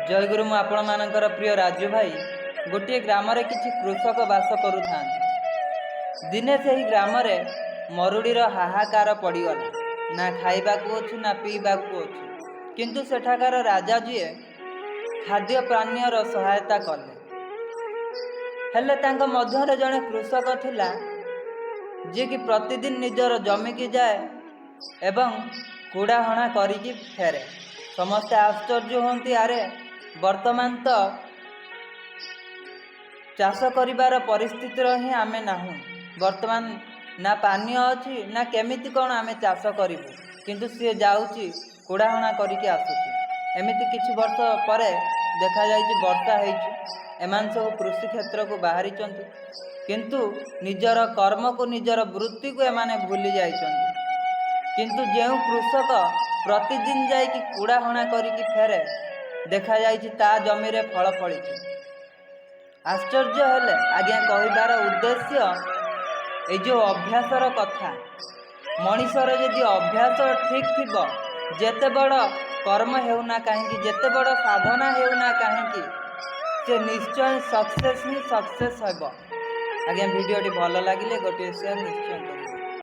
ଜୟଗୁରୁ। ମୁଁ ଆପଣମାନଙ୍କର ପ୍ରିୟ ରାଜୁ ଭାଇ। ଗୋଟିଏ ଗ୍ରାମରେ କିଛି କୃଷକ ବାସ କରୁଥାନ୍ତି। ଦିନେ ସେହି ଗ୍ରାମରେ ମରୁଡ଼ିର ହାହାକାର ପଡ଼ିଗଲା। ନା ଖାଇବାକୁ ଅଛି, ନା ପିଇବାକୁ ଅଛି। କିନ୍ତୁ ସେଠାକାର ରାଜା ଯିଏ ଖାଦ୍ୟ ପାନୀୟର ସହାୟତା କଲେ। ହେଲେ ତାଙ୍କ ମଧ୍ୟରେ ଜଣେ କୃଷକ ଥିଲା, ଯିଏକି ପ୍ରତିଦିନ ନିଜର ଜମିକି ଯାଏ ଏବଂ କୁଡ଼ା ହଣା କରିକି ଫେରେ। ସମସ୍ତେ ଆଶ୍ଚର୍ଯ୍ୟ ହୁଅନ୍ତି, ଆରେ, ବର୍ତ୍ତମାନ ତ ଚାଷ କରିବାର ପରିସ୍ଥିତିର ହିଁ ଆମେ ନାହୁଁ। ବର୍ତ୍ତମାନ ନା ପାନୀୟ ଅଛି, ନା କେମିତି କ'ଣ ଆମେ ଚାଷ କରିବୁ? କିନ୍ତୁ ସିଏ ଯାଉଛି, କୁଡ଼ା ହଣା କରିକି ଆସୁଛି। ଏମିତି କିଛି ବର୍ଷ ପରେ ଦେଖାଯାଇଛି ବର୍ଷା ହେଇଛି। ଏମାନେ ସବୁ କୃଷି କ୍ଷେତ୍ରକୁ ବାହାରିଛନ୍ତି, କିନ୍ତୁ ନିଜର କର୍ମକୁ, ନିଜର ବୃତ୍ତିକୁ ଏମାନେ ଭୁଲି ଯାଇଛନ୍ତି। କିନ୍ତୁ ଯେଉଁ କୃଷକ ପ୍ରତିଦିନ ଯାଇକି କୁଡ଼ା ହଣା କରିକି ଫେରେ, ଦେଖାଯାଇଛି ତା ଜମିରେ ଫଳ ଫଳିଛି। ଆଶ୍ଚର୍ଯ୍ୟ ହେଲେ। ଆଜ୍ଞା, କହିବାର ଉଦ୍ଦେଶ୍ୟ ଏଇ ଯେଉଁ ଅଭ୍ୟାସର କଥା। ମଣିଷର ଯଦି ଅଭ୍ୟାସ ଠିକ୍ ଥିବ, ଯେତେ ବଡ଼ କର୍ମ ହେଉନା କାହିଁକି, ଯେତେ ବଡ଼ ସାଧନା ହେଉନା କାହିଁକି, ସେ ନିଶ୍ଚୟ ସକ୍ସେସ୍ ହିଁ ସକ୍ସେସ୍ ହେବ। ଆଜ୍ଞା, ଭିଡ଼ିଓଟି ଭଲ ଲାଗିଲେ ଗୋଟିଏ ସେୟାର ନିଶ୍ଚୟ କରିବେ।